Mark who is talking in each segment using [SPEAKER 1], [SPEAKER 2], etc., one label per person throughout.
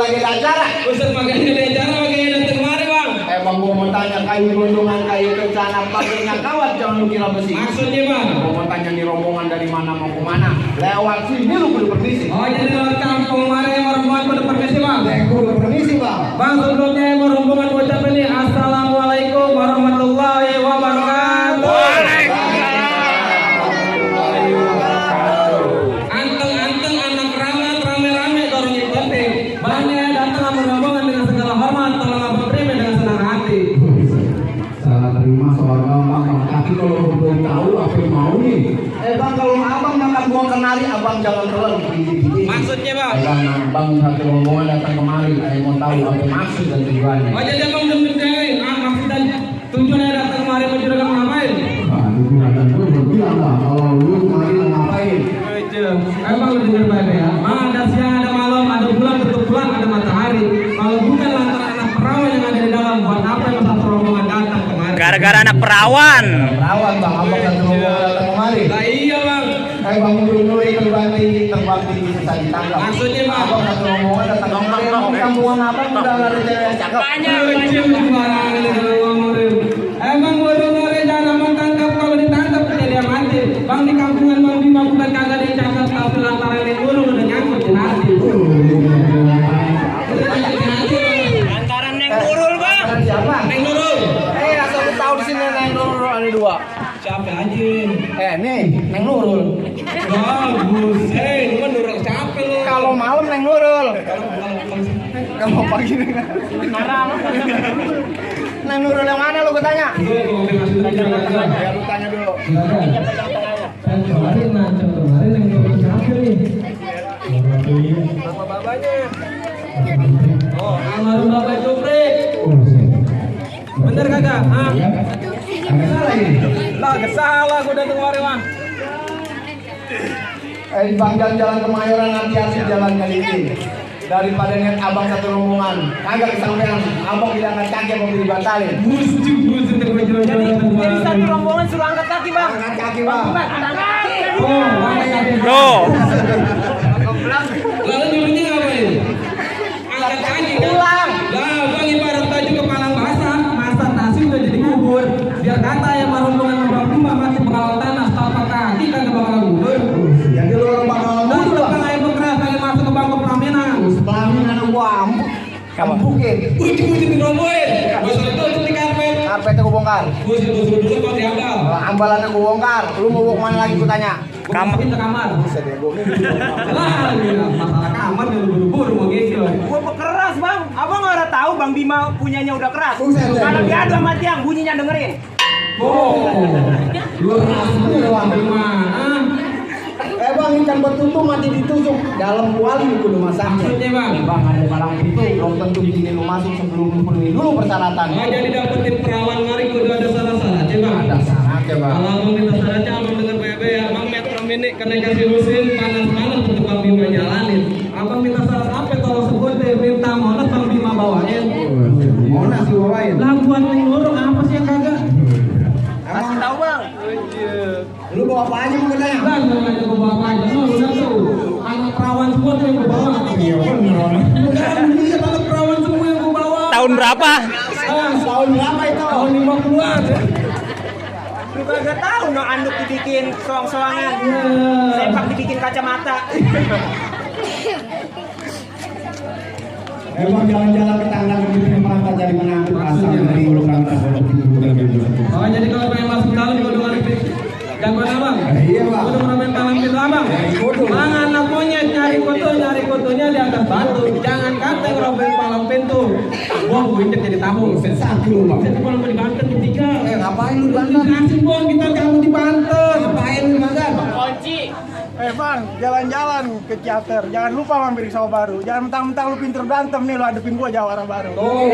[SPEAKER 1] lagi ada acara.
[SPEAKER 2] Ustaz makanya ada acara makanya datang kemari bang.
[SPEAKER 1] Bang gua mau tanya kayu gondongan kayu kencana pakainya kawat jangan lu kira besi.
[SPEAKER 2] Maksudnya bang?
[SPEAKER 1] Gua mau tanya nih rombongan dari mana mau kemana. Lewat sini lu kudu permisi.
[SPEAKER 2] Oh jadi lewat kampung kemarin yang rombongan kudu permisi bang?
[SPEAKER 1] Kudu permisi bang.
[SPEAKER 2] Bang sebelumnya yang rombongan ucap ini assalamualaikum warahmatullahi wabarakatuh. Anteng-anteng anak ramat rame-rame dorong yang penting. Bangnya datang sama rombongan dengan segala hormat, tolong abang terima dengan senang hati.
[SPEAKER 1] Salah terima soal bang, tapi kalau belum tahu apa yang mau nih. Bang kalau abang makan buah kenari abang jangan telan.
[SPEAKER 2] Maksudnya bang?
[SPEAKER 1] Bang satu rombongan datang kemari, saya mau tahu apa maksud dan tujuannya.
[SPEAKER 2] Oh jadi abang belum menjawab maksud dan tujuannya datang kemari menjuragan ngapain?
[SPEAKER 1] Lu bilang bang, kalau lu kemari mau ngapain?
[SPEAKER 2] Emang lu dengar baik ya? Ada siang, ada malam, ada bulan, bentuk bulan, ada matahari. Kalau bukan lantaran anak perawan yang ada di dalam, buat apa yang satu rombongan datang kemari?
[SPEAKER 3] Gara-gara anak perawan.
[SPEAKER 1] Perawan bang, abang satu rombongan datang kemari.
[SPEAKER 2] Lah iya bang.
[SPEAKER 1] Bang mundur terbang tinggi bisa ditangkap.
[SPEAKER 2] Maksudnya bang?
[SPEAKER 1] Abang satu rombongan datang kemari. Kampungan abang udah ada cewek yang cakep.
[SPEAKER 2] Emang ngore-ngore jangan menangkap, kalau ditangkap jadi mati. Bang di kampungan Bang Bima bukan kagak dicakap, tapi lantaran yang urung udah nyangkut di hati.
[SPEAKER 3] Lantaran Neng Nurul bang.
[SPEAKER 1] Siapa?
[SPEAKER 2] Neng Nurul.
[SPEAKER 1] Asal lu tahu di sini Neng Nurul ada dua.
[SPEAKER 2] Siapa anjing?
[SPEAKER 1] Nih Neng Nurul.
[SPEAKER 2] Bagus. Lu kan Nurul siapa lu?
[SPEAKER 1] Kalau malam Neng Nurul. Kalau pagi
[SPEAKER 2] Marah.
[SPEAKER 1] Neng Nurul yang mana lu gue tanya? Ya lu tanya dulu.
[SPEAKER 2] Kemarin Neng Nurul siapa nih? Nama babanya. Oh, almarhum Bapak Juprik. Bener kagak? Hah? Lah, salah gua datang kemarin mah.
[SPEAKER 1] Di Banggang Jalan Kemayoran hati-hati jalan kali ini. Daripada niat abang satu rombongan, kagak kesampean, abang tidak angkat kaki abang dibatalin.
[SPEAKER 2] Buset
[SPEAKER 4] Jadi satu rombongan suruh angkat kaki bang.
[SPEAKER 1] Angkat kaki bang.
[SPEAKER 2] Oh,
[SPEAKER 3] Loh.
[SPEAKER 2] lalu nyuruhnya ngapain? Angkat kaki kan?
[SPEAKER 1] Pulang.
[SPEAKER 2] Lah, bang ibarat baju kepalang basah, masak nasi udah jadi bubur. Biar kata yang rombongan Bang Bima masih pengawal tanah, setapak kaki kan ke bakal bubur.
[SPEAKER 1] Jadi lu orang bakal
[SPEAKER 2] Lalu
[SPEAKER 1] mundur
[SPEAKER 2] udah
[SPEAKER 1] bang.
[SPEAKER 2] pengen bekeras pengen masuk ke bangku pelaminan.
[SPEAKER 1] Pelamin anak gua ambuk. Kampukin.
[SPEAKER 2] Uji diromboin. Bosor itu di karpet.
[SPEAKER 1] Karpetnya gua bongkar.
[SPEAKER 2] Bosor dulu kok diambal.
[SPEAKER 1] Ambalannya gua bongkar. Lu mau bawa kemana lagi gua tanya?
[SPEAKER 2] Kamar ke kamar.
[SPEAKER 1] Bisa deh gua.
[SPEAKER 2] Lah, masalah kamar yang buru-buru mau gitu.
[SPEAKER 4] Gua keras bang. Abang nggak tahu Bang Bima punyanya udah keras.
[SPEAKER 1] Buset,
[SPEAKER 4] Kalau
[SPEAKER 1] buset.
[SPEAKER 4] diadu sama tiang bunyinya dengerin.
[SPEAKER 2] Oh, luar biasa gimana?
[SPEAKER 1] Bang ikan betutu mati ditusuk dalam kuali kudu masaknya.
[SPEAKER 2] Maksudnya bang?
[SPEAKER 1] Bang ada palang pintu, belum tentu izinin lu masuk sebelum lu penuhi dulu persyaratan.
[SPEAKER 2] Oh jadi dapetin perawan mari kudu ada syarat-syaratnya bang?
[SPEAKER 1] Ada syaratnya bang.
[SPEAKER 2] Kalau abang minta syaratnya abang denger PB ya. Abang metro mini karena kasih musim panas-panas untuk Bang Bima jalanin. Abang minta syarat apa tolong sebut deh. Minta monas Bang Bima bawain.
[SPEAKER 1] Monas dibawain.
[SPEAKER 2] Lah buat Neng Nurul apa sih yang kagak?
[SPEAKER 4] Kasih tahu bang.
[SPEAKER 1] Lu bawa apa aja mau tanya?
[SPEAKER 2] Lah jangan aja bawa apa aja. Oh udah tuh. Anak perawan semua tuh yang gua bawa.
[SPEAKER 1] Iya bener.
[SPEAKER 2] Iya anak perawan semua yang gua bawa.
[SPEAKER 3] Tahun berapa?
[SPEAKER 1] Tahun berapa itu?
[SPEAKER 2] Tahun 50-an.
[SPEAKER 4] Lu kagak tahu no anduk dibikin soang-soangan. Sepak dibikin kacamata.
[SPEAKER 1] Emang jalan-jalan ke tangga begitu pantai jadi menangkap asal dari ulu kanta.
[SPEAKER 2] Oh jadi kalau pengen masuk dalam gua dengar jagoan abang.
[SPEAKER 1] Iya bang.
[SPEAKER 2] Udah pernah main palang pintu abang. Bang anak monyet nyari fotonya di atas batu. Jangan kata ngerobek palang pintu. Gua injek jadi tamu.
[SPEAKER 1] Sensasi lu bang.
[SPEAKER 2] Jadi kalau mau di Banten bertiga.
[SPEAKER 1] Ngapain lu Banten?
[SPEAKER 2] Kasih bang kita kamu di Banten.
[SPEAKER 1] Ngapain lu Banten?
[SPEAKER 4] Kunci.
[SPEAKER 5] Bang, jalan-jalan ke teater. Jangan lupa mampir ke sawah baru. Jangan mentang-mentang lu pinter berantem nih, lu hadepin gua jawara baru.
[SPEAKER 2] Oh.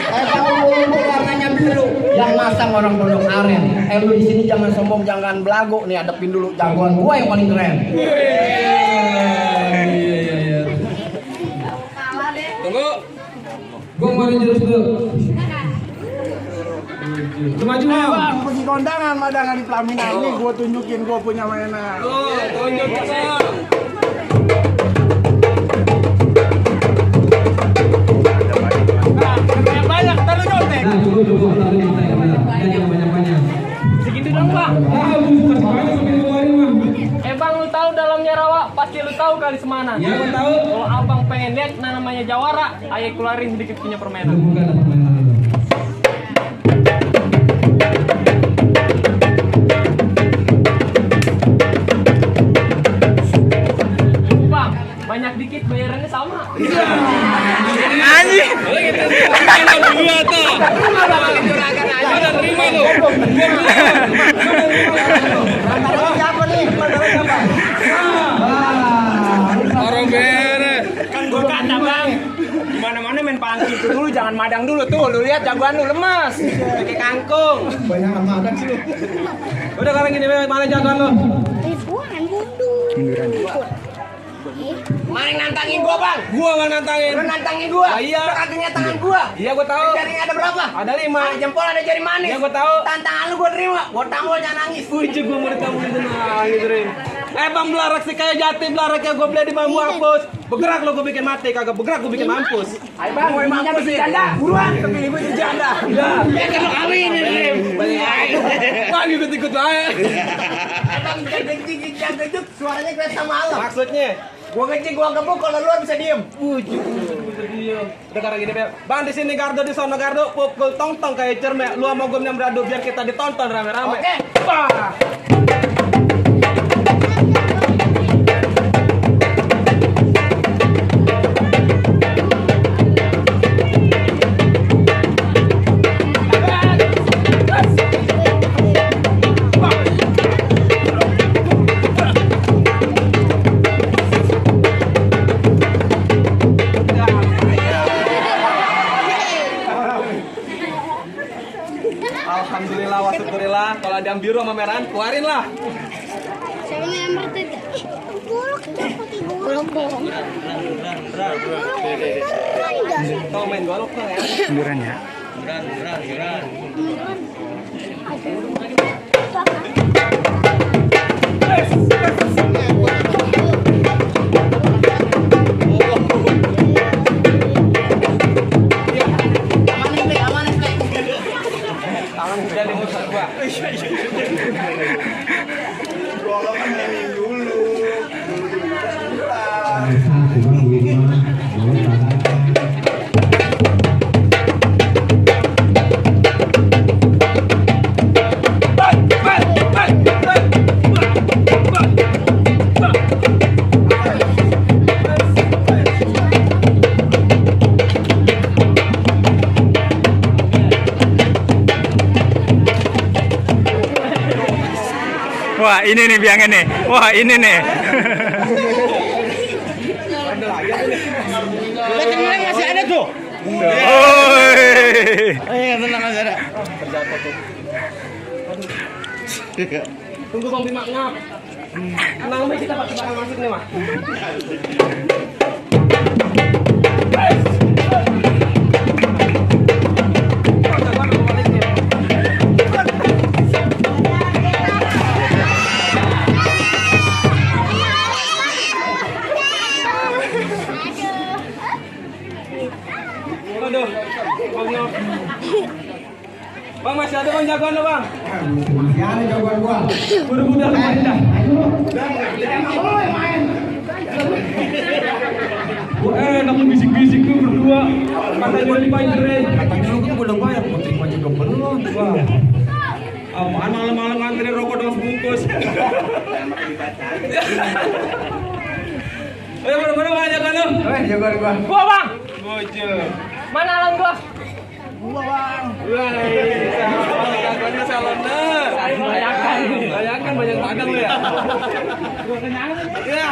[SPEAKER 1] Tahu lu warnanya biru. Yang masang orang Pondok Aren. Lu di sini jangan sombong, jangan belagu nih, hadepin dulu jagoan gua yang paling keren.
[SPEAKER 2] Tunggu. Gua mau jurus dulu. Maju
[SPEAKER 5] Bang, pergi kondangan madangan di pelaminan. Nih gua tunjukin gua punya mainan.
[SPEAKER 2] tunjuk
[SPEAKER 4] biar awak pasti lu tahu kali semana.
[SPEAKER 2] Ya, gua tahu.
[SPEAKER 4] Kalau abang pengen lihat namanya jawara, ayo keluarin sedikit punya
[SPEAKER 2] Lu
[SPEAKER 4] permainan.
[SPEAKER 2] bukan permainan lu.
[SPEAKER 4] Bang, banyak dikit bayarannya sama.
[SPEAKER 3] Anjing.
[SPEAKER 5] Siapa nih? Siapa?
[SPEAKER 4] Kan gua kata bang, dimana-mana main pangki itu dulu, jangan madang dulu tuh. Lu lihat jagoan lu lemas, kayak kangkung.
[SPEAKER 1] Banyak amat sih lu.
[SPEAKER 2] Udah sekarang gini, mana jagoan lu?
[SPEAKER 6] Ribuan mundur.
[SPEAKER 4] Mana yang nantangin gua bang?
[SPEAKER 2] Gua nggak nantangin.
[SPEAKER 4] Lu nantangin gua?
[SPEAKER 2] Iya.
[SPEAKER 4] Lu kakinya tangan gua.
[SPEAKER 2] Iya, gua tahu.
[SPEAKER 4] Jarinya ada berapa?
[SPEAKER 2] Ada 5.
[SPEAKER 4] Ada jempol, ada jari manis.
[SPEAKER 2] Iya, gua tahu.
[SPEAKER 4] Tantangan lu gua terima. Gua tamu jangan nangis.
[SPEAKER 2] Puji gua mau ditamu itu nangis, Rin. Bang belarak sih kayak jati belarak yang gua beli di bambu hapus. Bergerak lo gua bikin mati, kagak bergerak gua bikin mampus.
[SPEAKER 4] Ayo bang, mau mampus sih. Janda, buruan. Tapi ibu itu janda.
[SPEAKER 2] Ya.
[SPEAKER 4] Ya kalau kawin ini.
[SPEAKER 2] Wah, ikut-ikut aja.
[SPEAKER 4] Abang gejek, suaranya kayak sama Allah.
[SPEAKER 2] Maksudnya,
[SPEAKER 4] Gua ngecek, gua gebuk, kalau luar bisa diem.
[SPEAKER 2] udah sekarang gini, Bang di sini gardo, di sono gardo, pukul tong-tong kayak cermek. Lu sama gua beradu biar kita ditonton rame-rame.
[SPEAKER 4] Oke.
[SPEAKER 2] Bah. Alhamdulillah, wa syukurillah. Kalau ada yang biru sama merahan, keluarin lah.
[SPEAKER 6] Saya yang merted. Golok bohong.
[SPEAKER 2] Tuh main golok tuh ya. Tangan udah di musuh gua.
[SPEAKER 1] Golok kan mainin dulu.
[SPEAKER 3] Wah, ini nih biangnya nih. Wah, ini nih.
[SPEAKER 4] Masih ada tuh.
[SPEAKER 3] Oi.
[SPEAKER 1] Tenang aja ada.
[SPEAKER 2] Tunggu Bang Bima ngap. Tenang Bang, kita bakal masuk nih, Mas. Aduh, Bang masih ada Bang jagoan lo Bang.
[SPEAKER 1] Masih ada jawaban gua.
[SPEAKER 2] Udah main dah. Kamu bisik-bisik tuh berdua. Katanya udah dibayar, Ren.
[SPEAKER 1] Katanya lu kan udah bayar, mau terima juga belum.
[SPEAKER 2] Wah. Apaan malam-malam ngantri rokok dong sebungkus. Ayo bener-bener Bang jagoan lo.
[SPEAKER 1] Jawaban gua.
[SPEAKER 4] Gua bang.
[SPEAKER 2] Bocil.
[SPEAKER 4] Mana alam gua?
[SPEAKER 5] Gua bang.
[SPEAKER 2] Jagoannya salonnya. Bayangkan banyak padang lu ya.
[SPEAKER 4] Gua kenyang.
[SPEAKER 2] Ya.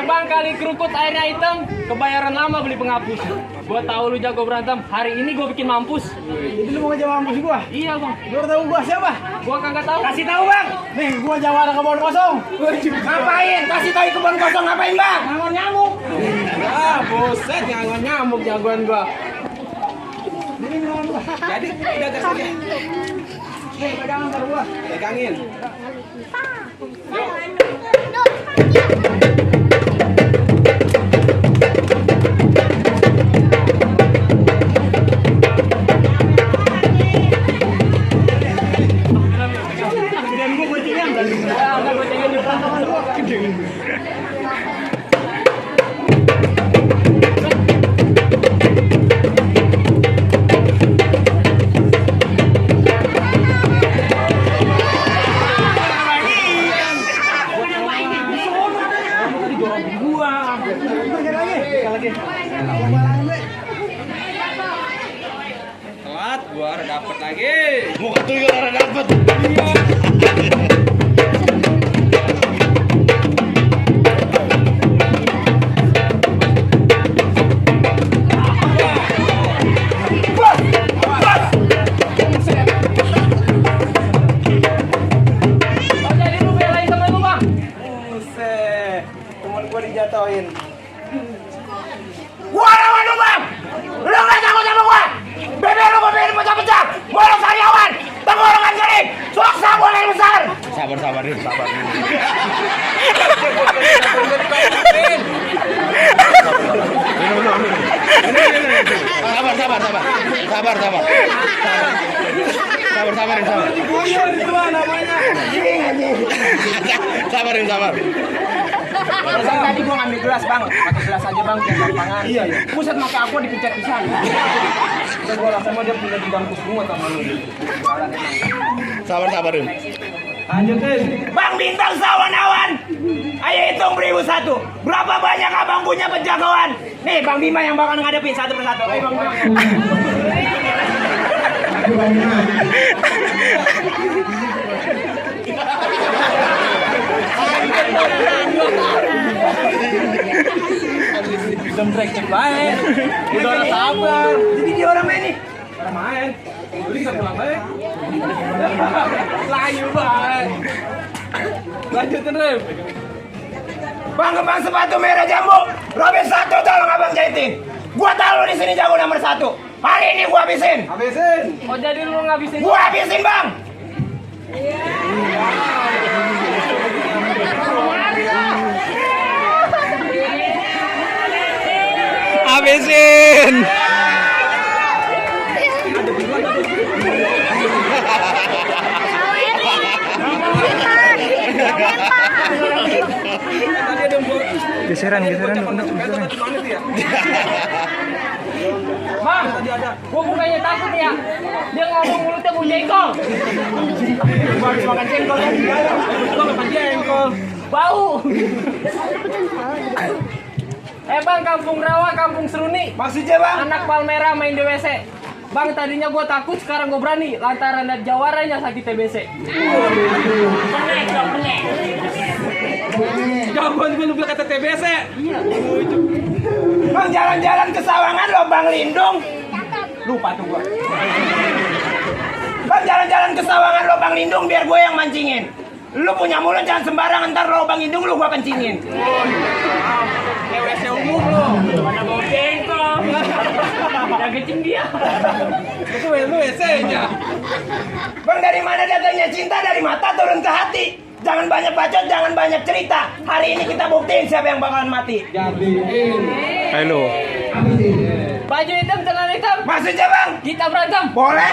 [SPEAKER 4] Bang, kali kerukut airnya hitam, kebayaran lama beli penghapus. Gua tahu lu jago berantem, hari ini gua bikin mampus.
[SPEAKER 5] Jadi lu mau ngejawab mampus gua?
[SPEAKER 4] Iya bang.
[SPEAKER 5] Lu udah tahu gua siapa?
[SPEAKER 4] Gua kagak tahu.
[SPEAKER 5] Kasih tahu bang. Nih gua jawara kebon kosong.
[SPEAKER 4] Ngapain? Kasih tahu kebun kosong ngapain bang?
[SPEAKER 5] Ngangon nyamuk.
[SPEAKER 2] Ah, buset ngangon nyamuk jagoan gua.
[SPEAKER 5] Jadi ngelawan gua.
[SPEAKER 2] Jadi udah gas aja.
[SPEAKER 5] Nih pegangan ntar gua.
[SPEAKER 2] Pegangin.
[SPEAKER 4] Gua bocengin di Telat, gua udah dapet lagi.
[SPEAKER 1] Muka tuh udah dapet.
[SPEAKER 4] Jadi lu belain temen lu, Bang. Buset. Temen gua dijatuhin.
[SPEAKER 1] Gua lawan lu, Bang. Lu nggak takut sama gua? Bebek lu bebek pecah-pecah. Bolong sariawan. Tenggorokan kering. Soksa bola yang besar. Sabar, Rin. Sabar.
[SPEAKER 4] Perasaan tadi gua ngambil gelas, Bang. Pakai gelas aja, Bang, biar gampang. Iya. Buset, maka aku dipencet pisan. Udah gua rasa dia punya dibangku semua sama lu.
[SPEAKER 1] Sabar, Rin.
[SPEAKER 2] Lanjutin.
[SPEAKER 1] Bang Bintang Sawan-awan. Ayo hitung 1001. Berapa banyak abang punya penjagoan? Nih Bang Bima yang bakal ngadepin satu persatu. Ayo Bang Bima.
[SPEAKER 4] Jembrek cek baik. Udah ada sabar.
[SPEAKER 1] Jadi dia orang main nih.
[SPEAKER 4] Orang main. Jadi kita pulang baik. Layu baik. Lanjutin, Rem.
[SPEAKER 1] Bang Kembang sepatu merah jambu. Robin 1 tolong abang jahitin. Gua tahu lu di sini jago nomor 1. Hari ini gua habisin.
[SPEAKER 4] Habisin. Oh, jadi lu ngabisin.
[SPEAKER 1] Gua habisin, Bang.
[SPEAKER 3] Habisin.
[SPEAKER 4] Geseran. Bang, gua bukannya takut ya. Dia ngomong mulutnya mau jengkol. Gua habis makan jengkol kan. Gua makan jengkol. Bau. Bang, Kampung Rawa, Kampung Seruni.
[SPEAKER 1] Maksudnya, Bang?
[SPEAKER 4] Anak Palmera main di WC. Bang, tadinya gua takut, sekarang gua berani. Lantaran ada jawaranya sakit TBC. Jawaban gue lu bilang kata TBC. Iya.
[SPEAKER 1] Bang jalan-jalan ke Sawangan lobang lindung.
[SPEAKER 4] Lupa tuh gua.
[SPEAKER 1] Bang jalan-jalan ke Sawangan lobang lindung biar gue yang mancingin. Lu punya mulut jangan sembarang, ntar lobang lindung lu gua kencingin.
[SPEAKER 4] WC umum lu. Mana bau jengkol. Udah kencing dia. Itu lu WC-nya.
[SPEAKER 1] Bang dari mana datangnya cinta? Dari mata turun ke hati. Jangan banyak bacot, jangan banyak cerita. Hari ini kita buktiin siapa yang bakalan mati.
[SPEAKER 3] Halo.
[SPEAKER 4] Baju hitam, celana hitam.
[SPEAKER 1] Maksudnya Bang?
[SPEAKER 4] Kita berantem.
[SPEAKER 1] Boleh.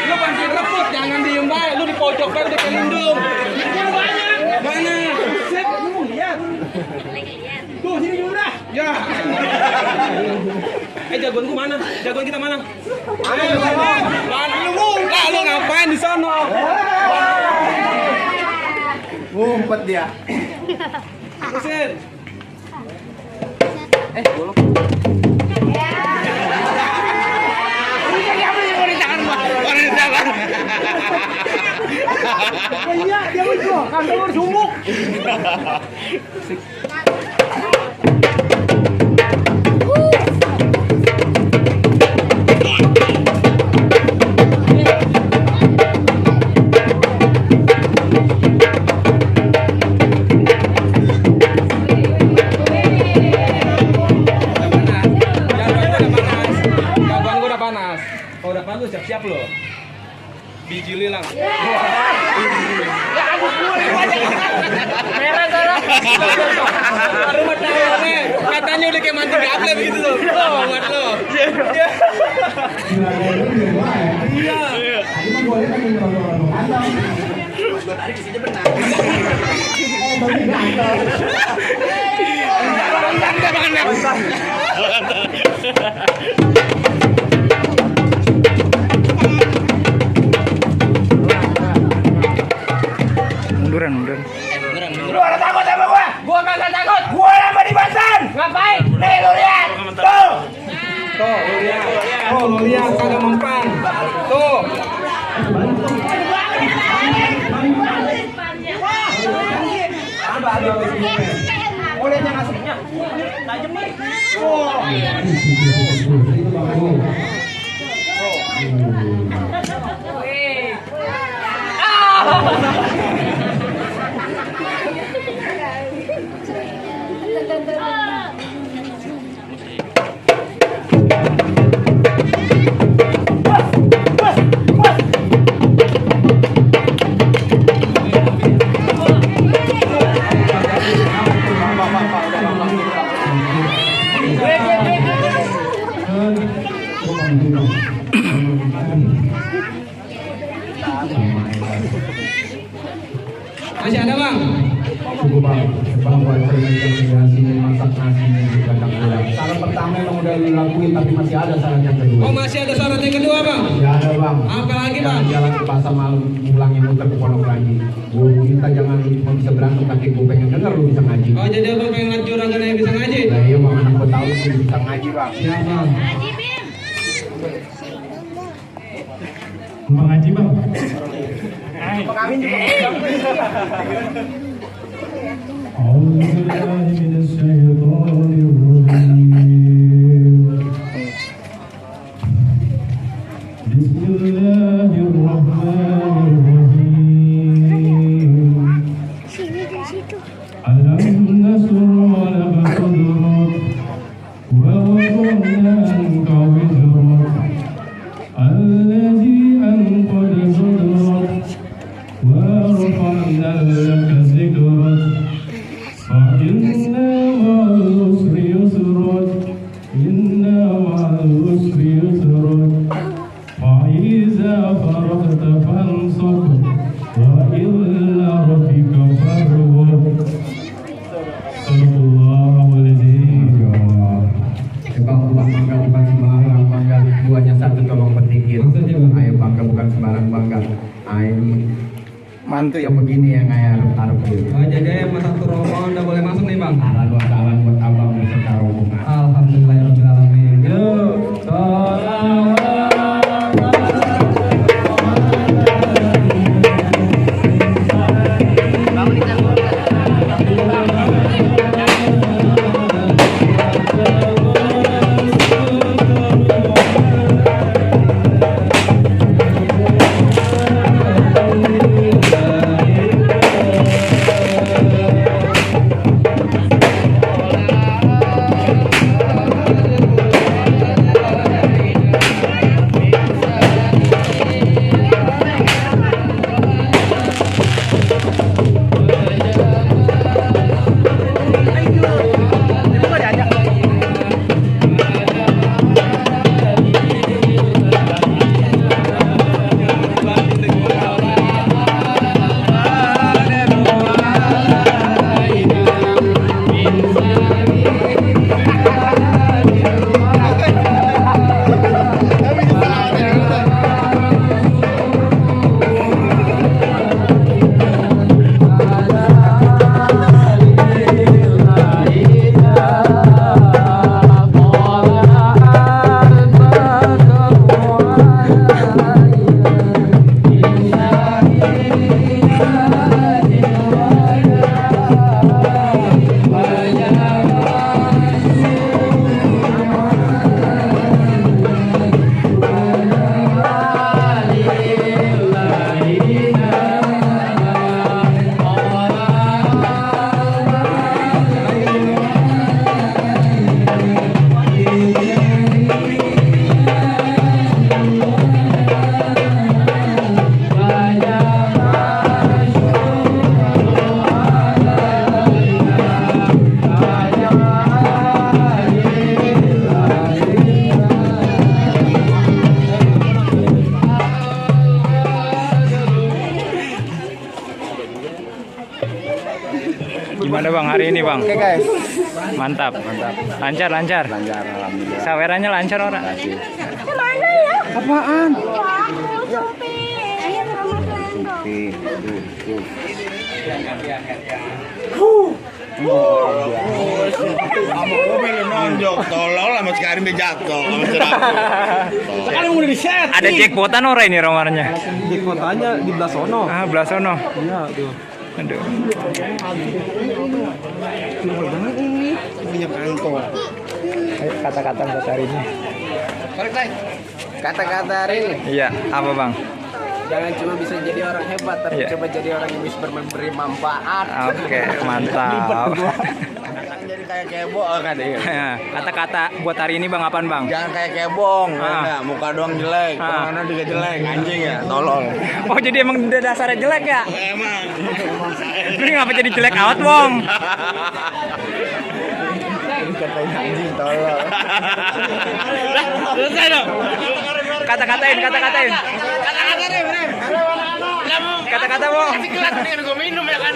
[SPEAKER 4] Lu bantuin rebut, jangan diem baik. Lu di pojok kan udah kelindung. Mana? Set, lu lihat. Tuh, sini dulu dah. Ya. Jagoan gua mana? Jagoan kita mana? Ayo, lu. Lah, lu ngapain di sana?
[SPEAKER 1] Ngumpet dia.
[SPEAKER 4] Terusin. Bolong.
[SPEAKER 5] Iya, dia lucu.
[SPEAKER 4] Kan lu sumbuk. Kalau udah panas, siap-siap loh. Biji lilang. Ya Merah salah. Baru matanya. Katanya udah kayak mandi gaple begitu tuh. Oh, buat lo. Iya.
[SPEAKER 1] Tadi mah boleh kan ngomong-ngomong kandang.
[SPEAKER 5] Lu ada takut sama gua?
[SPEAKER 4] Gua kagak takut.
[SPEAKER 5] Gua lama di Banten.
[SPEAKER 4] Ngapain?
[SPEAKER 5] Nih lu lihat. Tuh.
[SPEAKER 2] Oh, lo lihat kagak mempan.
[SPEAKER 4] Tuh.
[SPEAKER 5] Mau lihat yang aslinya? Tajam nih.
[SPEAKER 2] Masih ada bang?
[SPEAKER 1] Cukup bang, bang buat rekomendasi masak nasi di kandang bola. Saran pertama emang udah lu lakuin tapi masih ada saran yang kedua.
[SPEAKER 2] Oh masih ada syarat yang kedua bang?
[SPEAKER 1] Ya ada bang.
[SPEAKER 2] Apa lagi bang?
[SPEAKER 1] Jalan ke pasar malam pulangnya muter ke pondok lagi. Gua minta jangan mau bisa berantem tapi gua pengen denger lu bisa ngaji.
[SPEAKER 2] Oh jadi abang pengen ngaji orang yang bisa ngaji?
[SPEAKER 1] Ya iya bang, anak gua tahu lu bisa ngaji bang.
[SPEAKER 2] Siap bang.
[SPEAKER 5] Mengaji bang.
[SPEAKER 1] Pengamin juga.
[SPEAKER 7] أعوذ بالله من الشيطان الرجيم بسم الله الرحمن الرحيم ألم نشرح لك صدرك ووضعنا عنك وزرك الذي أنقض ظهرك ورفعنا لك ذكرك فإن مع العسر يسرا إن مع العسر يسرا فإذا فرغت فانصب وإلى ربك فارغب صدق الله العظيم.
[SPEAKER 1] Bang, bangga bukan sembarang bangga, buahnya satu tolong petikir. Ayo bangga bukan sembarang bangga. Ayo mantu yang begini yang ayah taruh gitu.
[SPEAKER 2] Oh, jadi yang masak rombongan udah boleh masuk nih bang?
[SPEAKER 1] Salam buat abang beserta rombongan.
[SPEAKER 2] Alhamdulillahirobbilalamin. Yuk, sholawat.
[SPEAKER 3] Gimana bang hari ini bang?
[SPEAKER 1] Oke guys.
[SPEAKER 3] Mantap. Lancar.
[SPEAKER 1] Lancar alhamdulillah.
[SPEAKER 3] Sawerannya lancar orang.
[SPEAKER 6] Kemana ya?
[SPEAKER 1] Apaan?
[SPEAKER 6] Wow, Sopi. Ayo sama Lendo.
[SPEAKER 4] Sekarang udah di-set.
[SPEAKER 3] Ada jackpotan orang ini romarnya.
[SPEAKER 2] Jackpotannya di belah sono.
[SPEAKER 3] Ah, belah sono.
[SPEAKER 2] Iya tuh.
[SPEAKER 3] Aduh. Ayo kata-kata buat hari ini.
[SPEAKER 1] Kata-kata hari ini.
[SPEAKER 3] Iya, apa bang?
[SPEAKER 1] Jangan cuma bisa jadi orang hebat, tapi
[SPEAKER 3] Iya.
[SPEAKER 1] coba jadi orang yang bisa memberi manfaat.
[SPEAKER 3] Oke, mantap.
[SPEAKER 1] Jadi kayak kebong kan ya.
[SPEAKER 3] Kata-kata buat hari ini bang apaan bang?
[SPEAKER 1] Jangan kayak kebong,
[SPEAKER 3] Ah.
[SPEAKER 1] enggak, muka doang jelek,
[SPEAKER 3] Ah.
[SPEAKER 1] mana juga jelek, anjing ya, tolol.
[SPEAKER 3] Oh jadi emang dasarnya jelek ya?
[SPEAKER 4] Emang.
[SPEAKER 3] Ini ngapa jadi jelek awet bang?
[SPEAKER 1] Katain anjing, tolol.
[SPEAKER 4] Selesai dong.
[SPEAKER 3] Kata-katain.
[SPEAKER 4] Kata-kata deh, Bang.
[SPEAKER 3] Kata-kata bang.
[SPEAKER 4] Kelas dengan gue minum ya kan.